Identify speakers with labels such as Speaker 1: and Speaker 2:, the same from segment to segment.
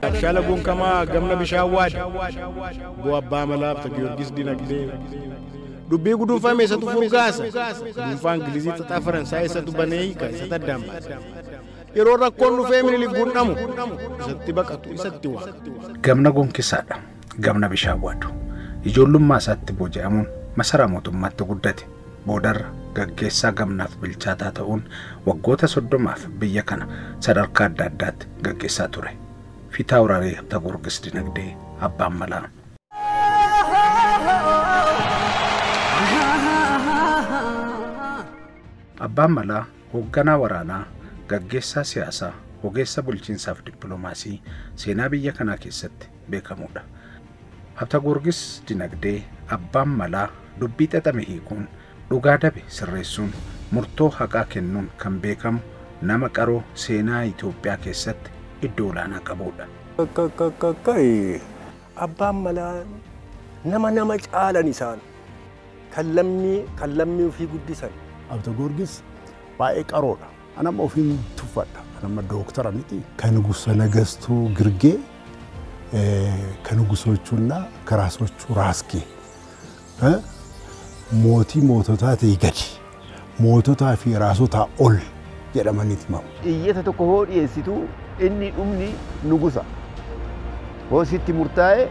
Speaker 1: Abshaala gonkamaa gamna bishaan waada. Boo abbaa malaa Habta Giyoorgis Dinagdee. Dubbii guduunfame isatu furgaasa. Guduunfaa Ingilizii xaxaa Faransaay isatu banee hiika isatu addaan baasa. Yeroo rakkoon dhufee Minilik gundhamu isatti baqatu isatti waaqa.
Speaker 2: Gamna gonkisaadha. Gamna bishaan waadu. Ijoollummaa isaatti booji'amuun masaraa mootummaatti guddate. Boodarra gaggeessaa gamnaaf bilchaataa ta'uun waggoota 30f biyya kana sadarkaa adda addaatti gaggeessaa ture. Fiitaawuraarii Habta Giyoorgis Dinagdee abbaan malaa. Abbaan malaa hoogganaa waraanaa, gaggeessaa siyaasaa, ogeessa bulchiinsaaf dippiloomaasii seenaa biyya kanaa keessatti beekamudha. Habta Giyoorgis Dinagdee abbaan malaa dubbii xaxame hiikuun, dhugaa dabe sirreessuun, murtoo haqaa kennuun kan beekamu nama qaroo seenaa Itoophiyaa keessatti iddoo olaanaa qabudha.
Speaker 3: Abbaan malaa nama nama caalan isaan kan lammii ofii guddisan.
Speaker 4: Habta Giyoorgis baay'ee qaroodha. Anamma ofiin tuffadha. Anamma dooktara miti. ከንጉሠ ነገሥቱ ግርጌ ከንጉሶቹና ከራሶቹ ራስጌ mootii moototaatii gadi moototaa fi raasotaa ol jedhamaniiti himamu.
Speaker 5: Iyyata tokko hoo dhiyeessitu inni dhumni nugusa. Hoo sitti murtaa'e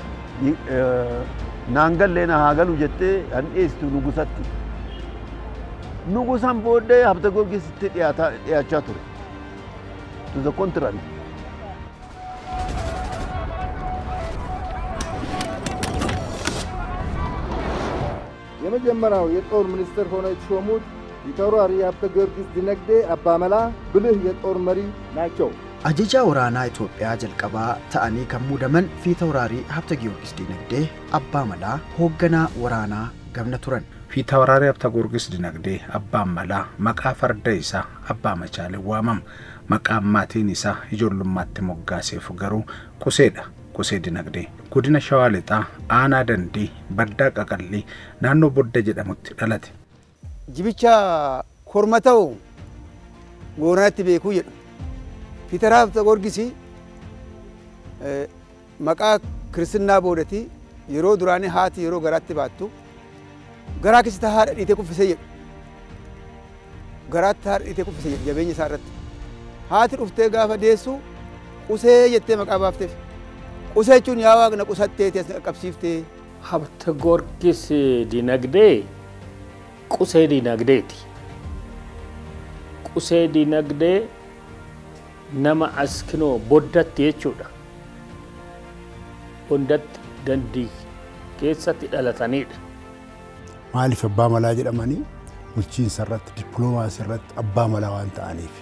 Speaker 5: naan gallee na haa galu jettee kan dhiyeessitu nugusatti. Nugusaan booddee Habta Giyoorgisitti dhiyaachaa ture. To the contrary.
Speaker 6: የመጀመሪያው የጦር ሚኒስትር ሆነው የተሾሙት ፊታውራሪ ሀብተ ጊዮርጊስ ዲነግዴ አባ መላ ብልህ የጦር መሪ ናቸው።
Speaker 7: Ajajaa waraanaa Itoophiyaa jalqabaa ta'anii kan muudaman Fiitaawuraarii Habta Giyoorgis Dinagdee abbaa malaa hoogganaa waraanaa gamna turan.
Speaker 2: Fiitaawuraarii Habta Giyoorgis Dinagdee abbaan malaa maqaa farda isaa abbaa Machaaleen waamama. Maqaan maatiin isaa ijoollummaatti moggaaseef garuu Quseedha. Qusee Dinagdee godina Shawaa Lixaa aanaa Dandii Baddaa Qaqallii naannoo Bodda jedhamutti dhalate.
Speaker 8: Jibicha korma ta'u Booranatti beekuu jedhu. Fiitaraa Habta Giyoorgis maqaa kiristinnaa boodati yeroo duraanii haati yeroo garaatti baattu garaa keessatti haadha dhiitee kuffisee jedhu. Garaatti haadha dhiitee kuffisee jedhu jabeenya isaa irratti. Haati dhuftee gaafa deessu Qusee jettee maqaa baafteef. Qusee jechuun yaa waaqna qusatteeti as qaqqabsiiftee.
Speaker 9: Habta Giyoorgis Dinagdee Qusee Dinagdeeti. Qusee Dinagdee nama as kinoo boddatti jechuudha. Boddatti Dandii keessatti dhalatanidha.
Speaker 4: Maaliif abbaa malaa jedhamanii bulchiinsa irratti dippiloomaasii irratti abbaa malaa waan ta'aniif.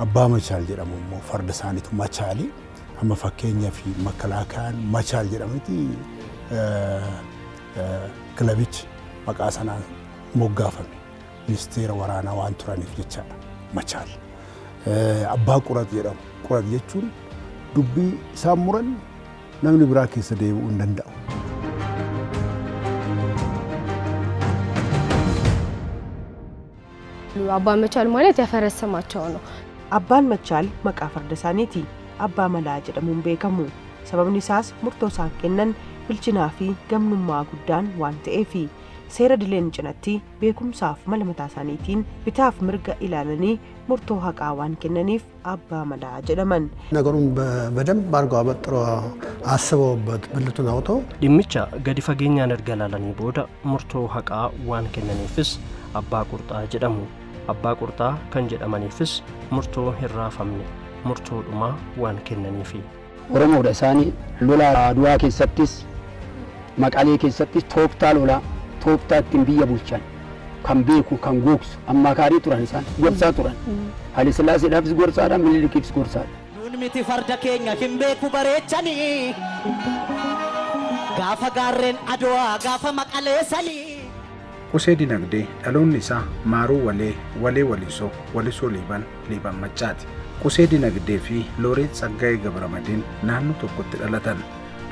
Speaker 4: Abbaa Machaal jedhamu immoo farda isaaniitu Machaali. Amma fakkeenyaa fi makalaakaan Machaal jedhamutti kilabichi maqaa sanaan moggaafame. Ministeera waraanaa waan turaniif jechaadha Machaal. Abbaa Qurat jedhamu. Qurat jechuun dubbii isaan muran namni biraa keessa deebi'uu hin danda'u.
Speaker 10: አባ መቻል ማለት ያፈረስ ስማቸው ነው።
Speaker 11: Abbaan Machaal maqaa farda isaaniiti. Abbaa Malaa jedhamuun beekamu. Sababni isaas murtoo isaan kennan bilchinaa fi gamnummaa guddaan waan ta'eefi. Seera dileen cinatti beekumsaaf mala mataa isaaniitiin bitaaf mirga ilaalanii murtoo haqaa waan kennaniif abbaa malaa jedhaman.
Speaker 12: ነገሩን በደንብ አድርገው አበጥረው አስበውበት ብልቱን አውጥተው
Speaker 13: Dhimmicha gadi fageenyaan erga ilaalanii booda murtoo haqaa waan kennaniifis abbaa qurxaa jedhamu. Abbaa qurxaa kan jedhamaniifis murtoo hin raafamne murtoo dhumaa waan kennaniifi.
Speaker 14: Oromoodha isaanii lola Aduwaa keessattis Maqalee keessattis tooftaa lolaa tooftaa ittiin biyya bulchan kan beeku kan gogsu ammaakaarii turan isaan gorsaa turan. Haile Sillaaseedhaafis gorsaadha, Minilikiifis gorsaadha.
Speaker 15: Nuun miti farda keenya hin beeku bareechanii gaafa gaarreen Aduwaa gaafa Maqaleessanii.
Speaker 2: Qusee Dinagdee dhaloonni isaa Maaruu Walee, Walee Walisoo, Walisoo Liiban, Liiban Maccaati. Qusee Dinagdee fi Looreet Tsaggaayee Gabramadiin naannoo tokkotti dhalatan.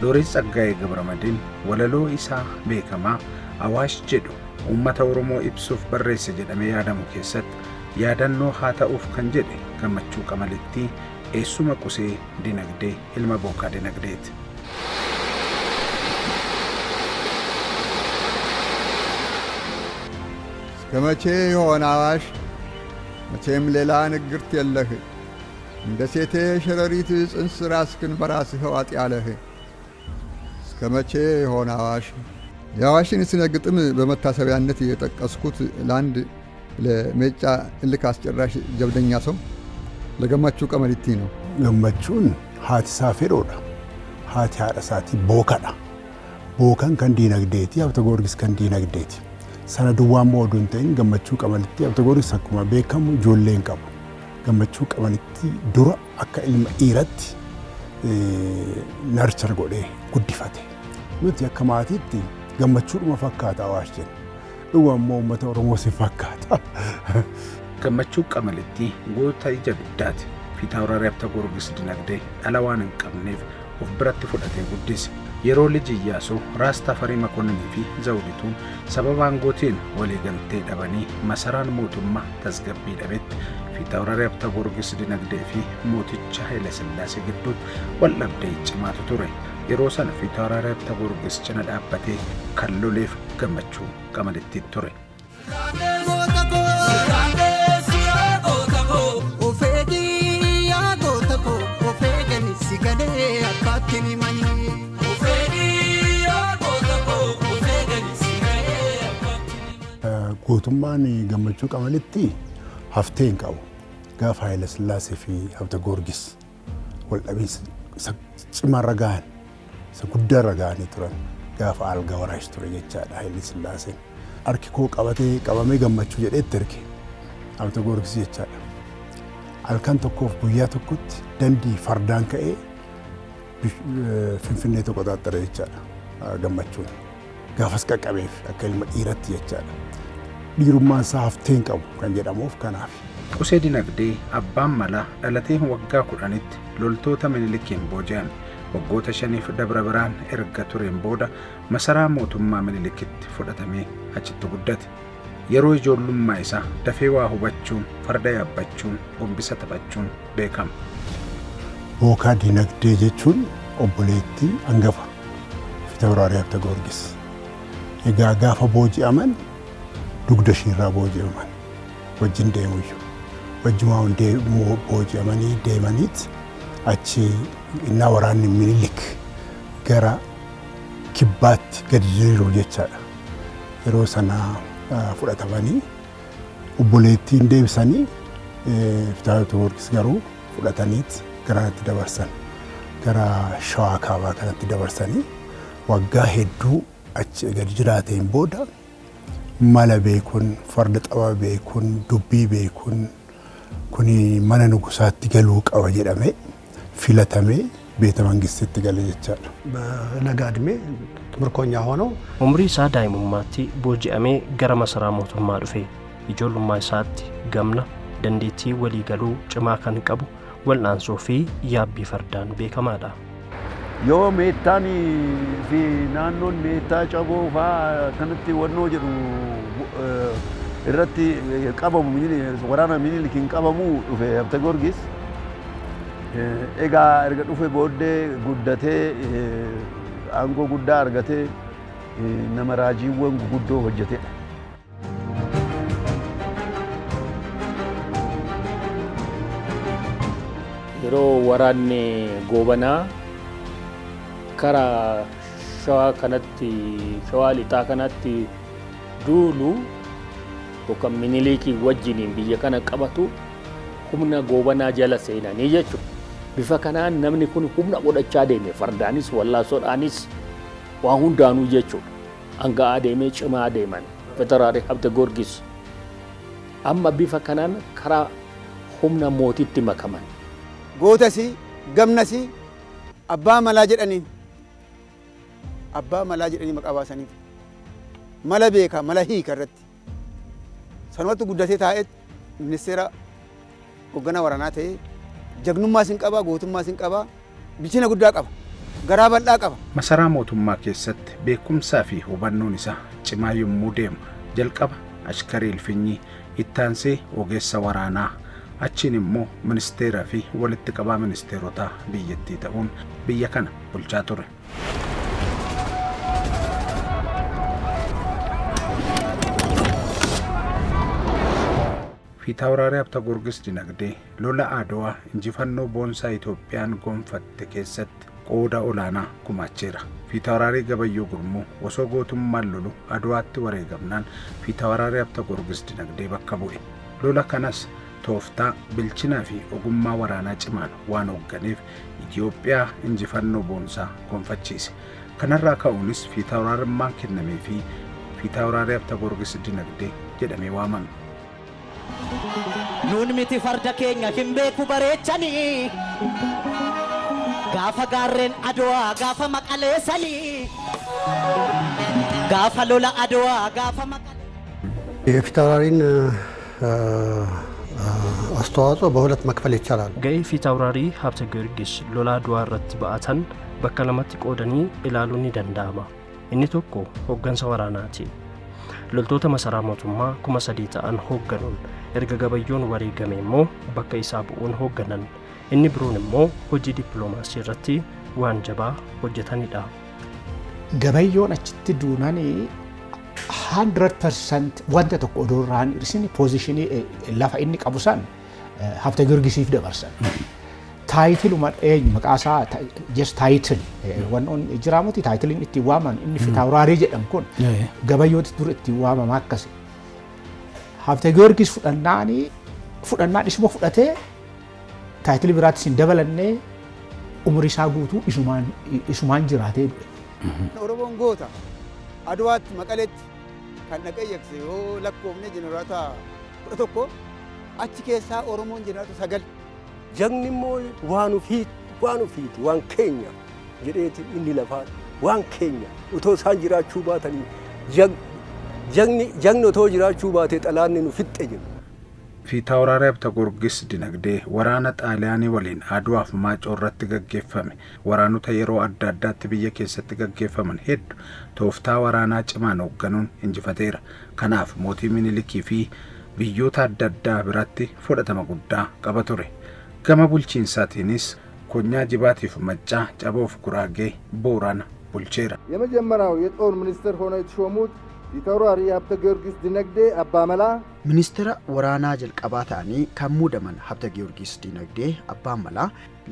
Speaker 2: Looreet Tsaggaayee Gabramadiin walaloo isaa beekamaa Awaash jedhu uummata Oromoo ibsuuf barreesse jedhamee yaadamu keessatti yaadannoo haa ta'uuf kan jedhe Gammachuu Qamalittii Eessuma Qusee Dinagdee ilma Bookaa Dinagdeeti.
Speaker 6: እስከ መቼ ይሆን አዋሽ መቼም ሌላ ንግርት የለህ እንደ ሴቴ ሸረሪት ጽንስ ራስክን በራስህ ዋጥ ያለህ እስከ መቼ ይሆን አዋሽ። የአዋሽን ስነ ግጥም በመታሰቢያነት የጠቀስኩት ለአንድ ለሜጫ እልክ አስጨራሽ ጀብደኛ ሰው ለገመቹ ቀመሊቲ ነው።
Speaker 4: Gammachuun haati isaa fedhoodha. Haati haadha isaatii Bookadha. Bookan kan diinagdeeti, Habta Goorgis kan diinagdeeti. Sana duwwaa immoo oduu hin ta'in Gammachuu Qamalitti Habta Goorgis akkuma beekamu ijoollee hin qabu. Gammachuu Qamalitti dura akka ilma dhiiratti nurture godhee guddifate. Nuti akka maatiitti gammachuudhuma fakkaata Awaash jenna. Dhuguma immoo uummata Oromoo si fakkaata.
Speaker 2: Gammachuu Qamalitti goota ija guddaati. Fiitaawuraarii Habta Goorgis Dinagdee dhala waan hin qabneef of biratti fudhatee guddise. Yeroo Liji Iyyaasuu Raas Tafarii Makonninii fi Zawudituun sababa aangootiin waliigaltee dhabanii masaraan mootummaa tasgabbii dhabetti Fiitaawuraarii Habta Goorgis Dinagdee fi mooticha Haayile Sillaasee gidduutti wal dhabdee cimaatu ture. Yeroo sana Fiitaawuraarii Habta Goorgis cina dhaabbatee kan loleef Gammachuu Qamalittii ture.
Speaker 4: Gootummaan Gammachuu Qamalitti haftee hin qabu. Gaafa Haayile Sillaasee fi Habta Goorgis wal dhabiinsa isa cimaarra gahan, isa guddaarra gahanii turan gaafa Algaa Waraash ture jechaadha Haayile Sillaaseen. Harki koo qabatee qabamee Gammachuu jedhee itti erge Habta Goorgis jechaadha. Halkan tokkoof guyyaa tokkotti dandii fardaan ka'ee Finfinnee tokko xaaxxare jechaadha Gammachuun. Gaafas qaqqabeef akka ilma dhiiratti jechaadha. Dhiirummaan isaa haftee hin qabu kan jedhamuuf kanaaf.
Speaker 2: Qusee Dinagdee abbaan malaa dhalatee waggaa 10tti loltoota Minilikiin booji'ame. Waggoota 5 Dabra Birhaan erga tureen booda masaraa mootummaa Minilikitti fudhatamee achitti guddate. Yeroo ijoollummaa isaa dafee waa hubachuun, farda yaabbachuun, gombisa taphachuun beekama.
Speaker 4: Bookaa Dinagdee jechuun obboleettii hangafa Fiitaawuraarii Habta Goorgis. Egaa gaafa booji'aman dugda ishiirraa booji'aman wajjin deemuyyuu. Wajjumaan booji'amanii deemaniit achi innaa waraanni Minilik gara kibbaatti gadi diriiru jechaadha. Yeroo sana fudhatamanii obboleettiin deebisanii Fiitaawuraarii Goorgis garuu fudhataniit garanatti dabarsan. Gara Shawaa Kaabaa kanatti dabarsanii waggaa hedduu achi gadi jiraateen booda mala beekuun, farda xabaa beekuun, dubbii beekuun kuni mana nugusaatti galuu qaba jedhamee filatamee beeta mangistitti gale jechaadha.
Speaker 12: በለጋ ዕድሜ ምርኮኛ ሆነው
Speaker 13: Umrii isaa daa'imummaatti booji'amee gara masaraa mootummaa dhufe. Ijoollummaa isaatti gamna dandeettii walii galuu cimaa kan qabu wal'aansoo fi yaabbii fardaan beekamaadha.
Speaker 5: Yoo meettaan fi naannoon meettaa caboo fa'aa kanatti wannoo jedhu irratti qabamu waraana Minilikiin qabamu dhufe Habta Goorgis. Egaa erga dhufe booddee guddatee aangoo guddaa argatee nama raajiiwwan guguddoo hojjetedha.
Speaker 9: Yeroo waraanni Goobanaa karaa Shawaa kanatti, Shawaa lixaa kanatti duulu yookaan Minilikii wajjiniin biyya kana qabatu humna Goobanaa jala seenanii jechuudha. Bifa kanaan namni kun humna godhachaa deeme fardaanis wallaasoodhaanis waan hundaanuu jechuudha. Anga'aa deemee cimaa deeman Fiitaawuraarii Habta Goorgis. Amma bifa kanaan karaa humna mootitti makaman.
Speaker 8: Gootasii gamnasii abbaa malaa jedhaniin abbaa malaa jedhanii maqaa baasaniif mala beekaa mala hiika irratti sanumatti guddatee taa'eet ministeera hoogganaa waraanaa ta'ee jagnummaas hin qabaa gootummaas hin qabaa bilchina guddaa qaba garaa bal'aa qaba.
Speaker 2: Masaraa mootummaa keessatti beekumsaa fi hubannoon isaa cimaa yommuu deemu jalqaba ashkarii ilfinyii ittaansee ogeessa waraanaa Achiin immoo ministeeraa fi walitti qabaa ministeerotaa biyyattii ta'uun biyya kana bulchaa ture. Fiitaawuraarii Habta Goorgis Dinagdee lola Adowaa injifannoo boonsaa Itoophiyaan gonfatte keessatti qooda olaanaa gumaacheera. Fiitaawuraarii Gabayyoo Gurmuu osoo gootummaan lolu Adowaatti wareegamnaan Fiitaawuraarii Habta Goorgis Dinagdee bakka bu'e. Lola kanas tooftaa bilchinaa fi ogummaa waraanaa cimaan waan hoogganeef Itoophiyaa injifannoo boonsaa gonfachiise. Kanarraa ka'uunis fiitaawuraarummaan kennamee fi Fiitaawuraarii Habta Goorgis Dinagdee jedhamee waamame.
Speaker 15: Nuun miti farda keenya hin beeku bareechanii gaafa gaarreen Adowaa gaafa maqaleessanii gaafa lola Adowaa gaafa maqalee
Speaker 12: የፊታውራሪን አስተዋጽኦ በሁለት መክፈል ይቻላል።
Speaker 13: Ga'ee Fiitaawuraarii Habta Giyoorgis lola Adowaa irratti ba'atan bakka lamatti qoodanii ilaaluun ni danda'ama. Inni tokko hooggansa waraanaati. Loltoota masaraa mootummaa 3000 ta'an hoogganuun erga Gabayyoon wareegame immoo bakka isaa bu'uun hoogganan. Inni biroon immoo hojii dippiloomaasii irratti waan jabaa hojjetanidha.
Speaker 16: Gabayyoon achitti duunaan 100% wanta tokko odoo irraa hin hir'isne poozishinii lafa inni qabu san Habta Giyoorgisiif dabarsan. Taayitiluma eenyu maqaa isaa just taayitil wannoon jiraamuti taayitiliin ittiin waaman inni Fiitaawuraarii jedhamu kun Gabayyooti dur ittiin waamama akkasi. Habta Giyoorgis fudhannaan isuma fudhatee taayitilii biraattis hin dabalannee umurii isaa guutuu isumaan jiraatee du'e.
Speaker 8: Oromoon goota Adowaatti Maqaleetti kan dhaqee yakse yoo lakkoofne jeneraalota 11 achi keessaa Oromoon jeneraalota 9.
Speaker 3: Jagni immoo waan ofiiti waan keenya jedheeti inni lafaa waan keenya otoo isaan jiraachuu baatanii jagni otoo jiraachuu baatee xalaanni nu fixxe jedhu.
Speaker 2: Fiitaawuraarii Habta Goorgis Dinagdee waraana Xaaliyaanii waliin Adowaaf Maacoo irratti gaggeeffame waraanota yeroo adda addaatti biyya keessatti gaggeeffaman hedduu tooftaa waraanaa cimaan hoogganuun injifateera. Kanaaf mootii Minilikii fi biyyoota adda addaa biratti fudhatama guddaa qaba ture. Gama bulchiinsaatiinis konyaa Jibaatiif Maccaa, Caboof Guraagee, Boorana bulcheera.
Speaker 17: የመጀመሪያው የጦር ሚኒስትር ሆነው የተሾሙት ፊታውራሪ ሀብተ ጊዮርጊስ ዲነግዴ አባ መላ
Speaker 7: Ministeera waraanaa jalqabaa ta'anii kan muudaman Habta Giyoorgis Dinagdee Abbaa Malaa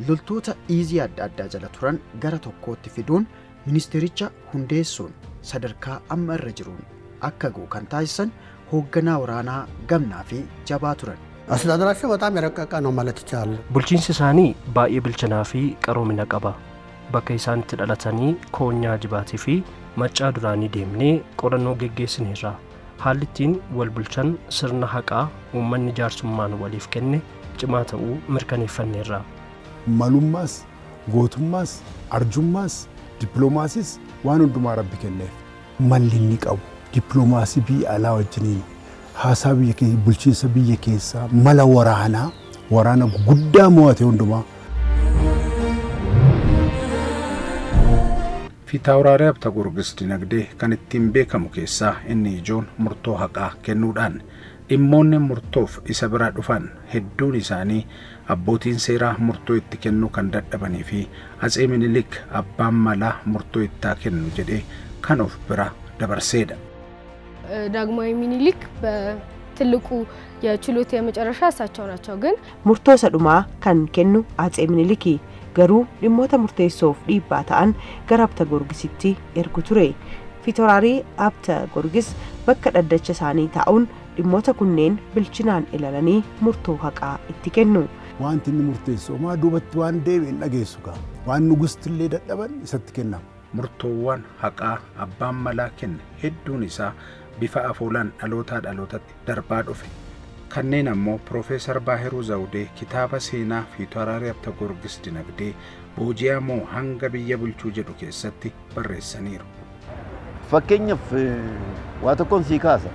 Speaker 7: loltoota iizii adda addaa jala turan gara tokkootti fiduun ministeericha hundeessuun sadarkaa amma irra jiruun akka ga'u kan taasisan hoogganaa waraanaa gamnaa fi jabaa turan.
Speaker 12: አስተዳደራቸው በጣም የረቀቀ ነው ማለት ይቻላል።
Speaker 13: Bulchiinsi isaanii baay'ee bilchinaa fi qaroomina qaba. Bakka isaan itti dhalatanii koonyaa Jibaatii fi Maccaa duraanii deemnee qorannoo geggeessineerra. Haalli ittiin wal bulchan sirna haqaa uummanni jaarsummaan waliif kenne cimaa ta'uu mirkaneeffanneerra.
Speaker 4: Malummaas, gootummaas, arjummaas, dippiloomaasiis waan hundumaa Rabbi kenneef. Malli inni qabu dippiloomaasii biyya alaa wajjiniin haasaa biyya keessa bulchiinsa biyya keessaa mala waraanaa waraana guddaa mo'ate hundumaa.
Speaker 2: Fiitaawuraarii Habta Goorgis Dinagdee kan ittiin beekamu keessaa inni ijoon murtoo haqaa kennuudhaan dhimmoonni murtoof isa bira dhufan hedduun isaanii abbootiin seeraa murtoo itti kennuu kan dadhabanii fi Atsee Minilik abbaan malaa murtoo ittaa kennu jedhee kan of bira dabarseedha.
Speaker 10: ዳግማዊ ሚኒሊክ በትልቁ የችሎት የመጨረሻ እሳቸው ናቸው። ግን
Speaker 11: murtoo isa dhumaa kan kennu Atsee Miniliki garuu dhimmoota murteessoof dhiibbaa ta'an gara Habta Goorgisitti ergu ture. Fiitaawuraarii Habta Goorgis bakka dhaddacha isaanii taa'uun dhimmoota kunneen bilchinaan ilaalanii murtoo haqaa itti kennu.
Speaker 4: Wanti inni murteessu homaa duubatti waan deebi'e hin dhageessu gaa. Waan nugustillee dadhaban isatti kennama.
Speaker 2: Murtoowwan haqaa abbaan malaa kenne hedduun isaa bifa afoolaan dhalootaa dhalootatti darbaa dhufe. Kanneen ammoo Piroofeesar Baahiruu Zawudee kitaaba seenaa Fiitaawuraarii Habta Goorgis Dinagdee booji'amoo hanga biyya bulchuu jedhu keessatti barreessaniiru.
Speaker 5: Fakkeenyaaf waa tokkoon sii kaasa.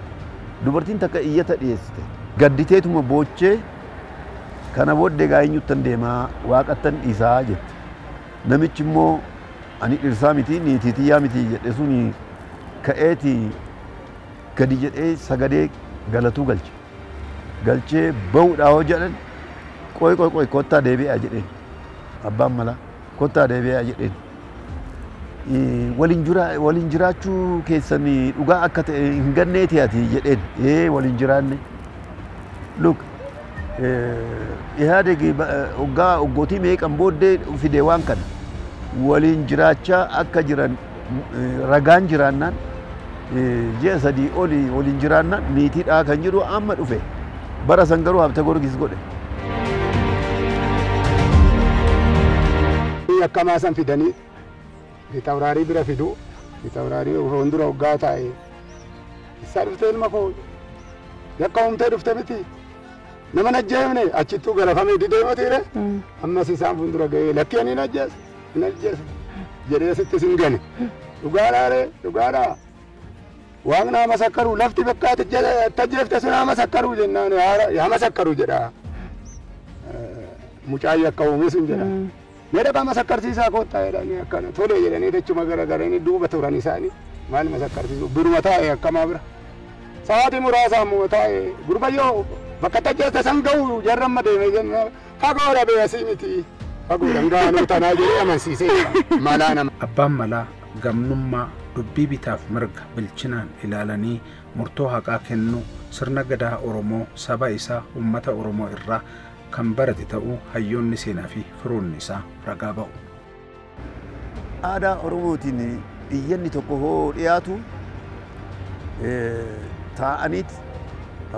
Speaker 5: Dubartiin takka iyyata dhiyeessite. Gadditeetuma boochee kana booddee gaa eenyuttan deemaa waaqattan dhiisaa jette. Namichi immoo ani dhirsaa miti niitii tiyyaa miti jedhe suni ka'eeti gadi jedhee sagadee galatuu galche. Galchee ba'uudhaa hoo jedhan Qoy qoy qoy kottaa deebi'aa jedheen. Abbaan Malaa kottaa deebi'aa jedheen. Waliin jiraachuu keessan dhugaa akka ta'e hin ganneeti ati jedheen. Ee waliin jiraanne. Look, Ihaadeg hoggaa hoggootii meeqan booddee fide waan kana waliin jiraachaa akka jiran ragaan jiraannaan ji'a 3 olii waliin jiraannaan niitiidhaa kan jedhu amma dhufe bara san garuu Habta Goorgis godhe.
Speaker 18: Akkamaa san fidanii Fitawraarii bira fidu Fitawraarii fuuldura hoggaa taa'e isaa dhuftee ilma koo yakka uumtee dhufte miti nama najjeefne achittuu galafamee didee matiire ammas isaan fuuldura ga'ee lakkee ni najjeessa ni najjeessa jedhee sitti sin gane dhugaadhaa dhugaadhaa waaqni haa masakkaruu lafti bakka tajjeefte sun haa masakkaruu jennaan haa masakkaruu jedha mucaa yakka uume sun jedha. Mee dhaqaa masakkarsiisaa koottaa jedhanii akkana tole jedhanii jechuma garagaranii duuba turan isaanii maal masakkarsiisu biruma taa'e akkamaa bira. Sa'aatii muraasa immoo taa'e gurbayyoo bakka tajjeeste san ga'u jarramma deeme jennaan fagoodha beeyasii miti fagoodha gaanuu tanaa jedhee amansiisee malaa nama.
Speaker 2: Abbaan Malaa gamnummaa dubbii bitaaf mirga bilchinaan ilaalanii murtoo haqaa kennuu sirna gadaa Oromoo saba isaa uummata Oromoo irraa kan barate ta'uu hayyoonni seenaa fi firoonni isaa ragaa ba'u.
Speaker 5: Aadaa Oromootiin iyyanni tokko hoo dhiyaatu taa'aniit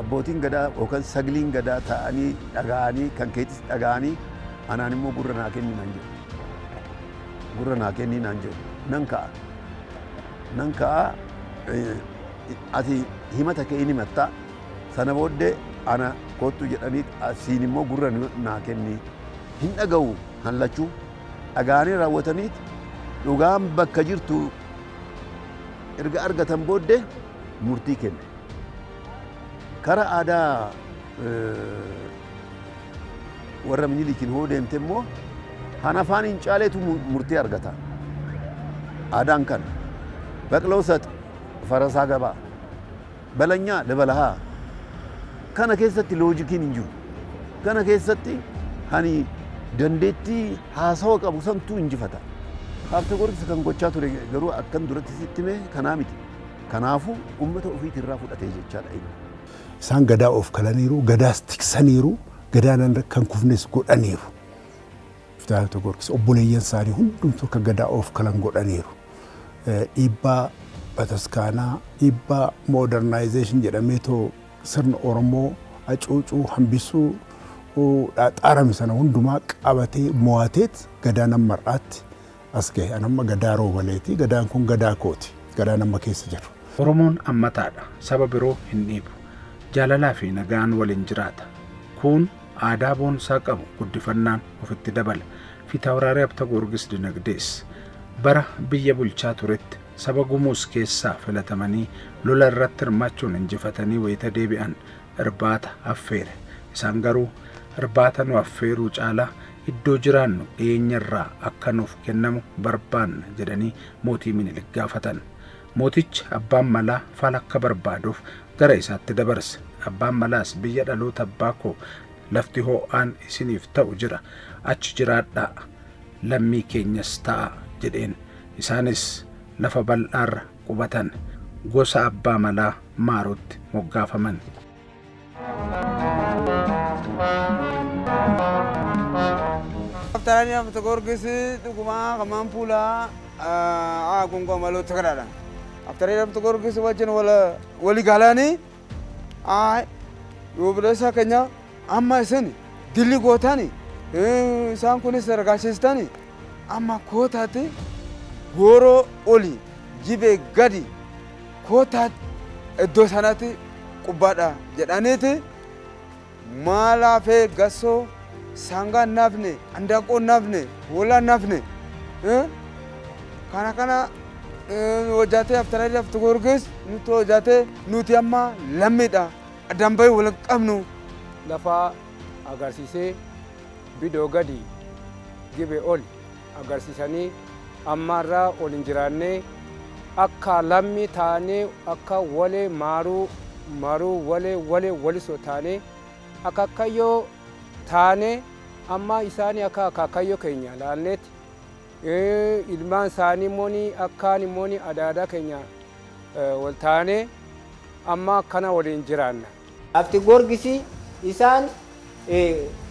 Speaker 5: abbootiin gadaa yookaan sagliin gadaa taa'anii dhaga'anii kan keetis dhaga'anii anaan immoo gurra naa kenni naan jedhu. Gurra naa kenni naan jedhu. Nan ka'a. Nan ka'a ati himata kee inni himattaa sana booddee ana kottu jedhanii siin immoo gurra naa kenni hin dhaga'u hallachuu dhaga'anii raawwataniit dhugaan bakka jirtu erga argatan booddee murtii kenne. Kara aadaa warra Minilikiin hoo deemte immoo hanafaan hin caaleetu murtii argata. Aadaan kana baqloo sat farasaa gabaa balanyaa dabalahaa kana keessatti loojikiin hin jiru. Kana keessatti hani dandeettii haasawa qabu santu injifata. Habta Goorgis kan gochaa ture garuu akkan duratti sitti hime kanaa miti. Kanaafuu uummata ofiitirraa fudhatee jechaadha inni.
Speaker 4: Isaan gadaa of kalaniiru, gadaas tiksaniiru, gadaan kan kufnes godhaniiru. Habta Goorgis obboleeyyan isaanii hundumtuu akka gadaa of kalan godhaniiru. Dhiibbaa bataskaanaa, dhiibbaa moderniization jedhameetoo sirna Oromoo hacuucuu hambisuu xaarame sana hundumaa qabatee mo'ateet gadaan amma har'aatti as gahe. An amma gadaa roobaleeti. Gadaan kun gadaa kooti. Gadaan amma keessa jiru.
Speaker 2: Oromoon ammataadha. Saba biroo hin dhiibu. Jaalalaa fi nagaan waliin jiraata. Kun aadaa boonsaa qabu guddifannaan ofitti dabala. Fitawraarii Habta Goorgis Dinagdees bara biyya bulchaa turetti saba Gumuuz keessaa filatamanii lola irratti hirmaachuun injifatanii wayita deebi'an irbaata affeere. Isaan garuu irbaata nu affeeruu caalaa iddoo jiraannu dhiyeenyarraa akka nuuf kennamu barbaanna jedhanii mootii Minilik gaafatan. Mootichi Abbaan Malaa fala akka barbaaduuf gara isaatti dabarse. Abbaan Malaas biyya dhaloota abbaa koo lafti ho'aan isiniif ta'u jira. Achi jiraadhaa lammii keenyas ta'a jedheen. Isaanis lafa bal'aarra qubatan. Gosa Abbaa Malaa Maarotti moggaafaman.
Speaker 8: Aftaranii Habta Goorgis dhugumaa kamaan fuulaa gongoomaloota kanaadha. Aftaranii Habta Goorgis wajjin walii galanii obboleessa keenya amma isin dilli gootani isaan kunis ragaasistani amma kootaatti gooroo oli jibee gadi kootaatti iddoo sanatti qubbaadha jedhaniiti maalaafee gassoo sangaa nafne andaaqoo nafne hoolaa nafne kana kana hojjatee Aftaranii Habta Goorgis nuti hojjatee nuti amma lammiidha addaan bahee wal qabnu.
Speaker 19: Lafa agarsiisee bidoo gadi gibee ol agarsiisanii ammarraa ol hin jiraannee akka lammii taanee akka walee maaruu maruu walee walee walisoo taanee akka akkayyoo taanee Amma isaanii akka akaakayyoo keenya laalneeti ilmaan isaanii immoo akkaan immoo adaadaa keenya wal taanee amma akkana waliin jiraanna.
Speaker 20: Habti Goorgisii isaan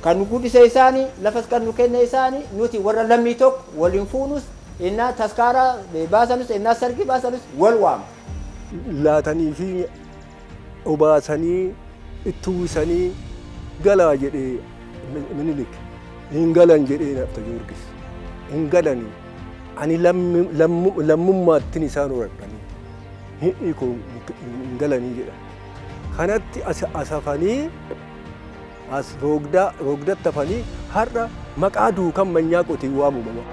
Speaker 20: kan nu guddise isaanii lafas kan nu kenne isaanii nuti warra lammii tokko waliin fuunus innaa taskaaraa baasanus innaa sargii baasanus wal waama.
Speaker 3: Laatanii fi obaasanii itti uwwisanii galaa jedhee Minilik hin galan jedhee Habta Giyoorgis hin galanii ani lammummaattiin isaan horadhanii hidhii koo hin galanii jedha. Kanatti as hafanii as roogdatti hafanii har'a maqaa duukan manyaa qotii waamuma.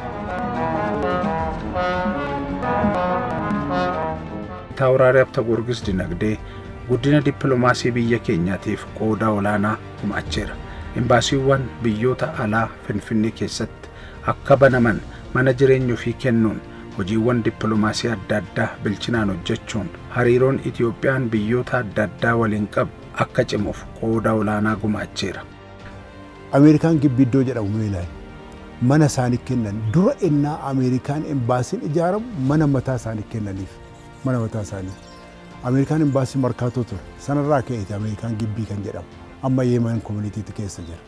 Speaker 2: Taawuraarii Habta Goorgis Dinagdee guddina dippiloomaasii biyya keenyaatiif qooda olaanaa gumaacheera. Imbaasiiwwan biyyoota alaa Finfinnee keessatti akka banaman mana jireenya ofii kennuun hojiiwwan dippiloomaasii adda addaa bilchinaan hojjechuun hariiroon Itiyoophiyaan biyyoota adda addaa waliin qabu akka cimuuf qooda olaanaa gumaacheera.
Speaker 4: Ameerikaan gibbiddoo jedhamu meelaan mana isaanii kennan dura innaa Ameerikaan imbaasiin ijaaramu mana mataa isaanii kennaniif mana mataa isaanii. Ameerikaan imbaasii markaatoo ture sanarraa ka'eeti Ameerikaan gibbii kan jedhamu amma Yeeman koominiitiitti keessa jira.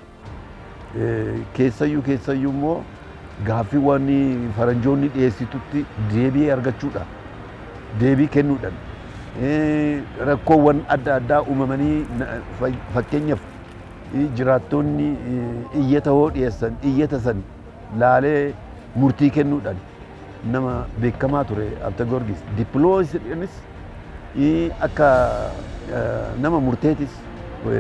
Speaker 5: Keessayyuu immoo gaaffiiwwan faranjoonni dhiyeessitutti deebii argachuudha. Deebii kennuudhaan rakkoowwan adda addaa uumamanii fakkeenyaaf jiraattonni iyyata hoo dhiyeessan iyyata san laalee murtii kennuudhaan nama beekamaa ture Habta Goorgis. Dippiloomaasiinis akka nama murteetis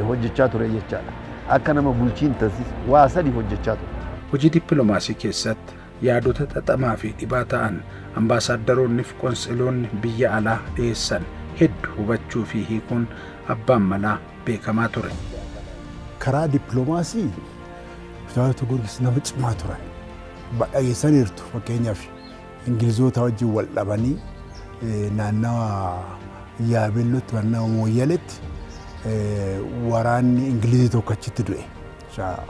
Speaker 5: hojjechaa ture jechaadha. Akka nama bulchiinsatis waa sadi hojjechaa ture.
Speaker 2: Hojii dippiloomaasii keessatti yaadota xaxamaa fi dhibaa ta'an ambaasaadaronni fi qonsiloonni biyya alaa dhiyeessan hedduu hubachuu fi hiikuun abbaan malaa beekamaa ture.
Speaker 4: Karaa dippiloomaasii Habta Goorgis nama cimaa turan. Dhageessaniirtu fakkeenyaaf Ingilizoota wajjin wal dhabanii naannawa Yaabellootti naannawa Mooyyaleetti waraanni Ingilizii tokko achitti du'e.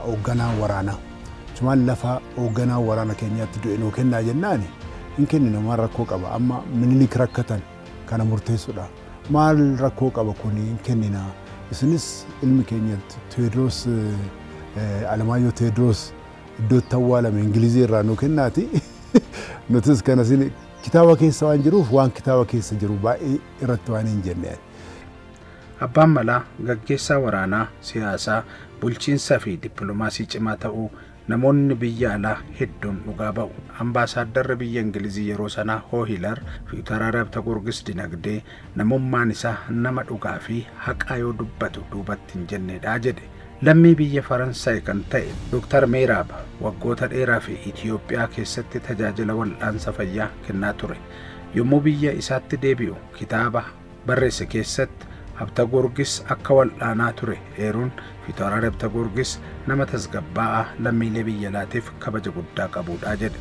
Speaker 4: Hoogganaan waraanaa. Cumaan lafa hoogganaa waraana keenyaatti du'e nuu kennaa jennaan hin kenninu maal rakkoo qaba amma Minilik rakkatan kana murteessuudha. Maal rakkoo qaba kuni hin kenninaa. Isinis ilmi keenya Teediroos Alamaayyoo Teediroos iddootti awwaalame Ingilizii irraa nuu kennaati. Nutis kana isin kitaaba keessa waan jiruuf waan kitaaba keessa jiru baay'ee irratti waan hin jenne.
Speaker 2: Abbaan malaa gaggeessaa waraanaa, siyaasaa, bulchiinsaa fi dippiloomaasii cimaa ta'uu namoonni biyya alaa hedduun dhugaa ba'u. Ambaasaadarri biyya Ingilizii yeroo sanaa Hoohilar Fiitaraara Habta Goorgis Dinagdee namummaan isaa nama dhugaa fi haqaa yoo dubbatu duubatti hin jennedha jedhe. Lammii biyya Faransaay kan ta'e Dr. Meeraab waggoota dheeraa fi Itiyoophiyaa keessatti tajaajila wal'aansa fayyaa kennaa ture. Yommuu biyya isaatti deebi'u kitaaba barreesse keessatti Habta Goorgis akka wal'aanaa ture eeruun Fiitaraara Habta Goorgis nama tasgabbaa'aa lammiilee biyya alaatiif kabaja guddaa qabudha jedhe.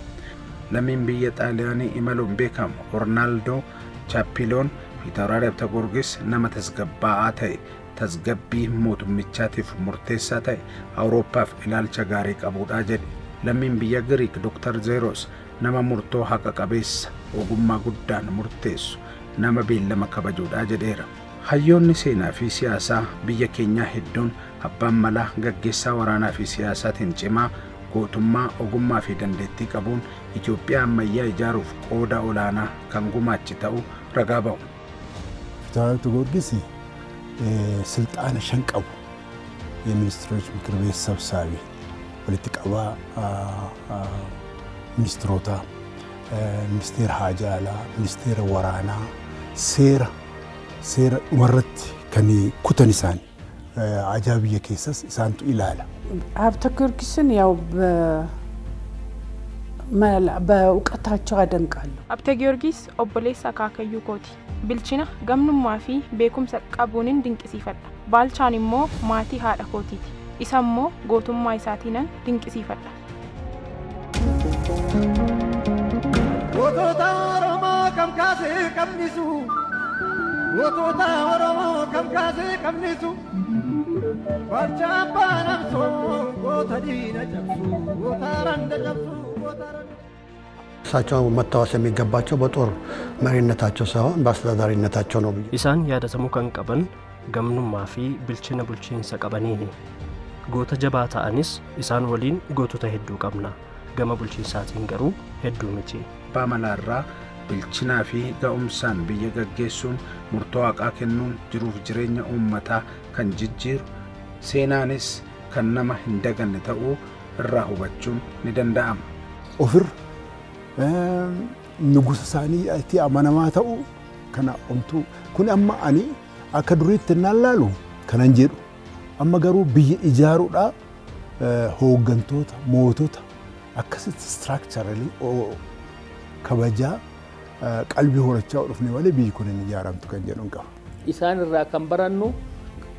Speaker 2: Lammiin biyya Xaaliyaanii imaluun beekamu Ornaaldoo Chaappiloon Fiitaraara Habta Goorgis nama tasgabbaa'aa ta'e tasgabbii mootummichaatiif murteessaa ta'e Awurooppaaf ilaalcha gaarii qabudha jedhe. Lammiin biyya Giriik Dr. Zeeros nama murtoo haqa qabeessa ogummaa guddaan murteessu nama beellama kabajuudha jedheera. Hayyoonni seenaa fi siyaasaa biyya keenyaa hedduun abbaan malaa gaggeessaa waraanaa fi siyaasaatiin cimaa gootummaa ogummaa fi dandeettii qabuun Itoophiyaa ammayyaa ijaaruuf qooda olaanaa kan gumaache ta'uu ragaa ba'u.
Speaker 4: Fiitaraara Habta Goorgis ስልጣን ሸንቀቡ የሚኒስትሮች ምክር ቤት ሰብሳቢ walitti qabaa ministiroota ministeera haajaa alaa ministeera waraanaa seera seera dhumarratti kan kutan isaan ajaa biyya keessas isaantu ilaala.
Speaker 21: ሀብተ ጊዮርጊስን ያው በእውቀታቸው አደንቃለሁ።
Speaker 22: ሀብተ ጊዮርጊስ obboleessa akaakayyuu kooti. Bilchina gamnummaa fi beekumsa qabuunin dinqisiifadha. Baalchaan immoo maatii haadha kootiiti. Isa immoo gootummaa isaatiinan dinqisiifadha.
Speaker 23: Gootota Oromoo kam kaasee qabnisu Gootota Oromoo kam kaasee qabnisu Baalchaan baanamsoo goota diina cabsu goota randa cabsu goota randa.
Speaker 12: እሳቸው መታወስ የሚገባቸው በጦር መሪነታቸው ሳይሆን በአስተዳዳሪነታቸው ነው።
Speaker 13: Isaan yaadatamuu kan qaban gamnummaa fi bilchina bulchiinsa qabaniini. Goota jabaa ta'anis isaan waliin gootota hedduu qabna. Gama bulchiinsaatiin garuu hedduu miti.
Speaker 2: Abbaa Malaarraa bilchinaa fi ga'umsaan biyya gaggeessuun murtoo haqaa kennuun jiruuf jireenya uummataa kan jijjiiru seenaanis kan nama hin daganne ta'uu irraa hubachuun ni danda'ama.
Speaker 4: Ofirra nugusa isaanii itti amanamaa ta'uu kana omtuu kun amma ani akka duriitti naan laalu kanan jedhu amma garuu biyya ijaaruudhaa hooggantoota mootota akkasitti structurally kabajaa qalbii horachaa dhufne malee biyyi kun hin ijaaramtu kan jedhu hin qabu.
Speaker 9: Isaan irraa kan barannu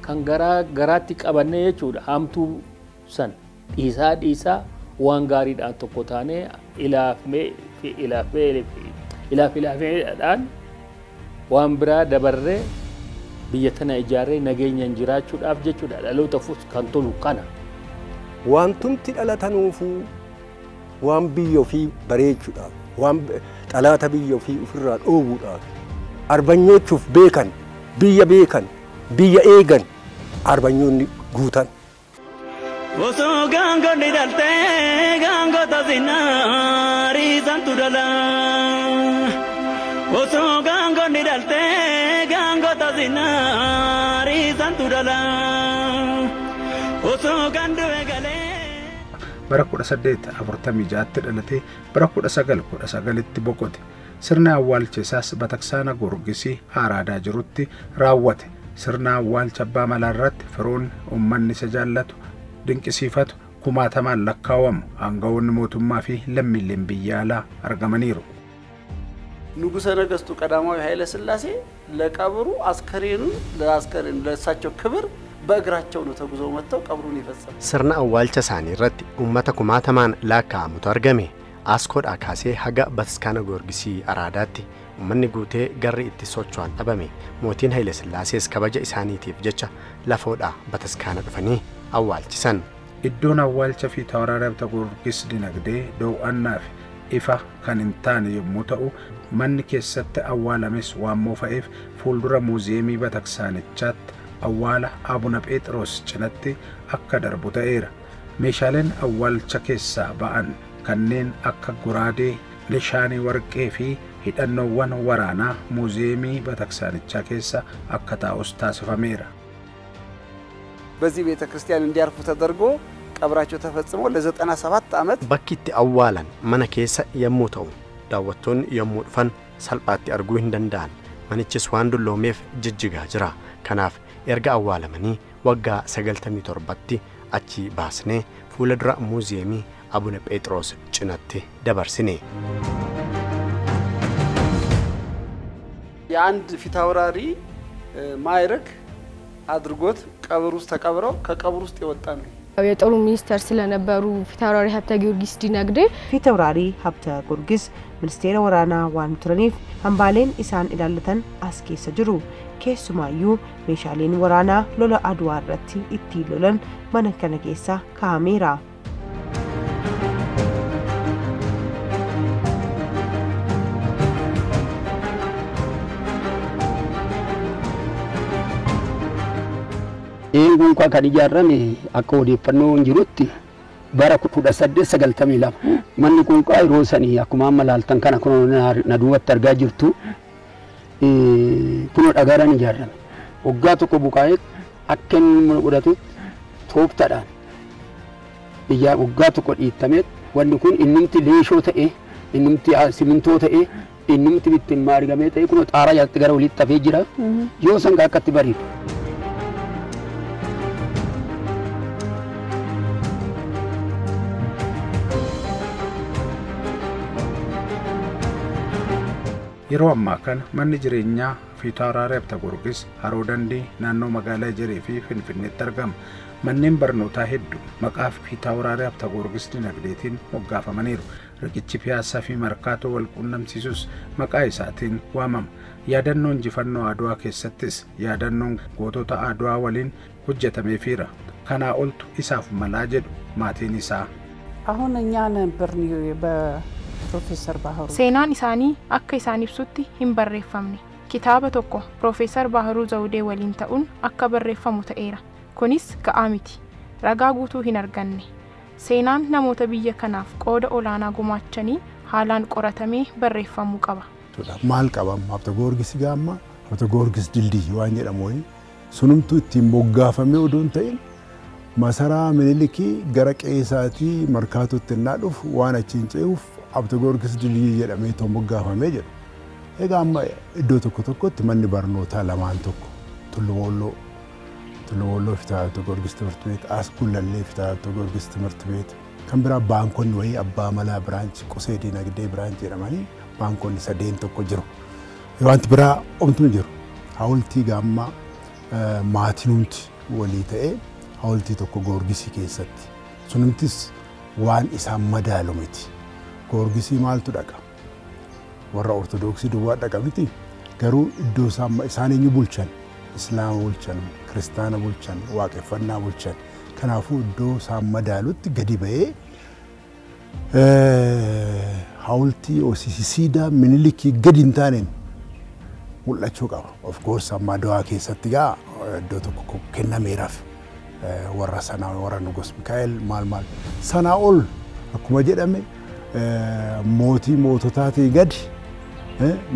Speaker 9: kan garaa garaatti qabanne jechuudha. Hamtuu san dhiisaa dhiisaa waan gaariidhaan tokko taanee ilaafmee fi ilaafmee ilaaf ilaafmeedhaan waan biraa dabarree biyya tana ijaarree nageenyaan jiraachuudhaaf jechuudha. Dhalootaafis kan tolu kana.
Speaker 3: Wantumti dhalatanuufuu waan biyya ofii bareechuudhaaf waan xalaata biyya ofii ofirraa dhoowwuudhaaf arbanyoochuuf beekan biyya beekan biyya eegan arbanyoonni guutan.
Speaker 15: Osoo gaangonni dhaltee gaangota sinnaarii santu dhala. Osoo gaangonni dhaltee gaangota sinnaarii santu dhala. Osoo ganduu galee.
Speaker 2: Bara 1846tti dhalatee bara 1919tti boqote. Sirna awwaalcha isaas Bataksaana Goorgisii Araadaa jirutti raawwate. Sirna awwaalcha Abbaa Malaa irratti firoonni uummanni isa jaallatu dinqisiifatu kumaatamaan lakkaa'amu aangawoonni mootummaa fi lammiileen biyya alaa argamaniiru.
Speaker 1: ንጉሠ ነገሥቱ ቀዳማዊ ኃይለ ሥላሴ ለቀብሩ አስከሬኑን ለአስከሬኑ ለእሳቸው ክብር በእግራቸው ነው ተጉዘው መጥተው ቀብሩን የፈጸሙ።
Speaker 6: Sirna awwaalcha isaanii irratti uummata kumaatamaan lakkaa'amutu argame. Askoodhaa kaasee haga Bataskaana Goorgisii Araadaatti uummanni guutee garri itti socho'an dhabame. Mootiin Haile Sillaasees kabaja isaaniitiif jecha lafoodhaa bataskaana dhufanii awwaalchisan.
Speaker 2: Iddoon awwaalcha Fiitawuraarii Habta Goorgis Dinagdee doo'annaa fi ifa kan hin taane yommuu ta'u manni keessatti awwaalames waan moofa'eef fuuldura muuziyeemii bataksaanichaatti awwaala Abuna Phexros cinatti akka darbu ta'eera. Meeshaaleen awwaalcha keessaa ba'an kanneen akka goraadee, nishaanii warqee fi hidhannoowwan waraanaa muuziyeemii bataksaanichaa keessa akka taa'us taasifameera.
Speaker 14: በዚህ ቤተ ክርስቲያን እንዲያርፉ ተደርጎ ቀብራቸው ተፈጽሞ ለ97 ዓመት
Speaker 6: Bakki itti awwaalan mana keessa yommuu ta'u daawwattoonni yommuu dhufan salphaatti arguu hin danda'an. Manichis waan dulloomeef jijjigaa jira. Kanaaf erga awwaalamanii waggaa 97tti achi baasnee fuula dura muuziyeemii Abuna Phexros cinatti dabarsine.
Speaker 1: የአንድ ፊታውራሪ ማዕረግ አድርጎት ቀብር ውስጥ ተቀብረው ከቀብር ውስጥ የወጣ ነው።
Speaker 10: የጦሩ ሚኒስተር ስለነበሩ ፊታውራሪ ሀብተ ጊዮርጊስ ዲነግዴ
Speaker 11: Fiitawuraarii Habta Goorgis ministeera waraanaa waan turaniif hambaaleen isaan ilaallatan as keessa jiru. Keessumaayyuu meeshaaleen waraanaa lola Adwaa irratti ittiin lolan mana kana keessa kaa'ameera.
Speaker 24: Eenguun kan ijaarame akka odeeffannoon jirutti bara 1892 manni kun yeroo sanii akkuma amma laaltan kana kunoo na duubatti argaa jirtu kunoo dhagaadhaan ijaarame. Waggaa tokko buqaa'ee akka inni godhatu tooftaadhaan waggaa tokko dhiittamee wanni kun innumti leeshoo ta'e innumti simintoo ta'e innumti bittin maarigamee ta'e kunoo xaaraa jalatti gara olitti hafee jira yoo san akkatti bareedu.
Speaker 2: Yeroo ammaa kana manni jireenyaa Fiitawuraarii Habta Goorgis Haroo Dandii naannoo magaalaa Ejeree fi Finfinneetti argama. Manneen barnootaa hedduu maqaa Fiitawuraarii Habta Goorgis Dinagdeetiin moggaafamaniiru. Riqichi Piyaasaa fi Markaatoo wal quunnamsiisus maqaa isaatiin waamama. Yaadannoo injifannoo Adwaa keessattis yaadannoon gootota Adwaa waliin hojjetameefiira. Kanaa oltu isaaf malaa jedhu maatiin isaa.
Speaker 21: አሁን እኛ ነበርን በፕሮፌሰር ባህሩ
Speaker 22: Seenaan isaanii akka isaan ibsutti hin barreeffamne. Kitaaba tokko Piroofeesar Baahiruu Zawudee waliin ta'uun akka barreeffamu ta'eera. Kunis ga'aa miti. Ragaa guutuu hin arganne. Seenaan namoota biyya kanaaf qooda olaanaa gumaachanii haalaan qoratamee barreeffamuu qaba.
Speaker 4: Maal qabam Habta Goorgis gaamma Habta Goorgis dildiyyi waan jedhamu wayii sunumtuu ittiin moggaafamee odoo hin ta'in masaraa Minilikii gara qe'eesaatii Markaatootti innaa dhufu waan achiin ce'uuf Habta Goorgis dildiyyi jedhamee itoo moggaafamee jedhu. Egaa amma iddoo tokko tokkotti manni barnootaa lamaan tokko Tulluu Boolloo Fitaa Habta Goorgis ትምህርት ቤት, as Gullallee Fitaa Habta Goorgis ትምህርት ቤት kan biraa baankonni wayii Abbaa Malaa branch, Qusee Dinagdee branch jedhamanii baankonni sadeen tokko jiru. Wanti biraa omtuu jiru. Hawultii gaammaa maatinumti walii ta'ee hawultii tokko Goorgisii keessatti. Sunumtis waan isaan madaalu miti. Goorgisii maaltu dhaqa? Warra Ortodoksii duwwaa dhaqa miti. Garuu iddoo isaan eenyu bulchan? Islaama bulchan, Kiristaana bulchan, Waaqeffannaa bulchan. Kanaafuu iddoo isaan madaalutti gadi ba'ee hawultii siidaa Minilikii gadi hin taaneen mul'achuu qaba. Of course amma Adwaa keessatti gaa iddoo tokko kennameeraaf warra sanaa warra Nugus Mikaa'el maal maal sanaa ol akkuma jedhame mootii moototaatii gadi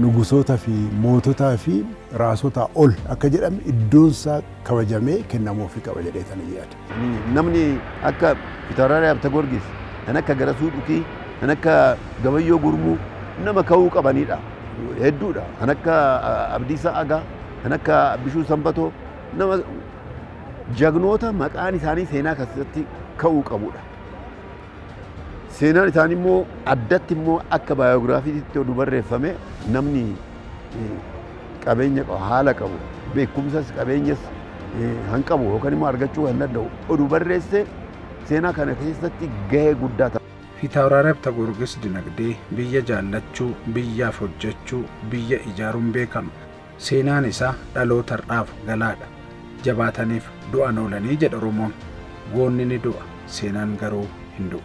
Speaker 4: nugusoota fi moototaa fi raasotaa ol akka jedhame iddoon isaa kabajamee kennamuufii qaba jedhee tan yaada.
Speaker 5: Namni akka Fitawraarii Habta Goorgis, kan akka Garasuu Dhukii, kan akka Gabayyoo Gurmuu nama ka'uu qabanidha. Hedduudha. Kan akka Abdiisaa Agaa, kan akka Bishuu Sanbatoo nama jagnoota maqaan isaanii seenaa keessatti ka'uu qabudha. Seenaan isaanii immoo addatti immoo akka baayogiraafiitti oduu barreeffame namni qabeenya qabu, haala qabu, beekumsas qabeenyas han qabu yookaan immoo argachuu kan danda'u oduu barreesse seenaa kana keessatti gahee guddaa ta'a.
Speaker 2: Fiitawraarii Habta Goorgis dinagdee biyya jaallachuu, biyyaaf hojjechuu, biyya ijaaruun beekama. Seenaan isaa dhaloota har'aaf galaadha. Jabaataniif du'an oolanii jedha Oromoon. Goonni ni du'a, seenaan garuu hin du'u.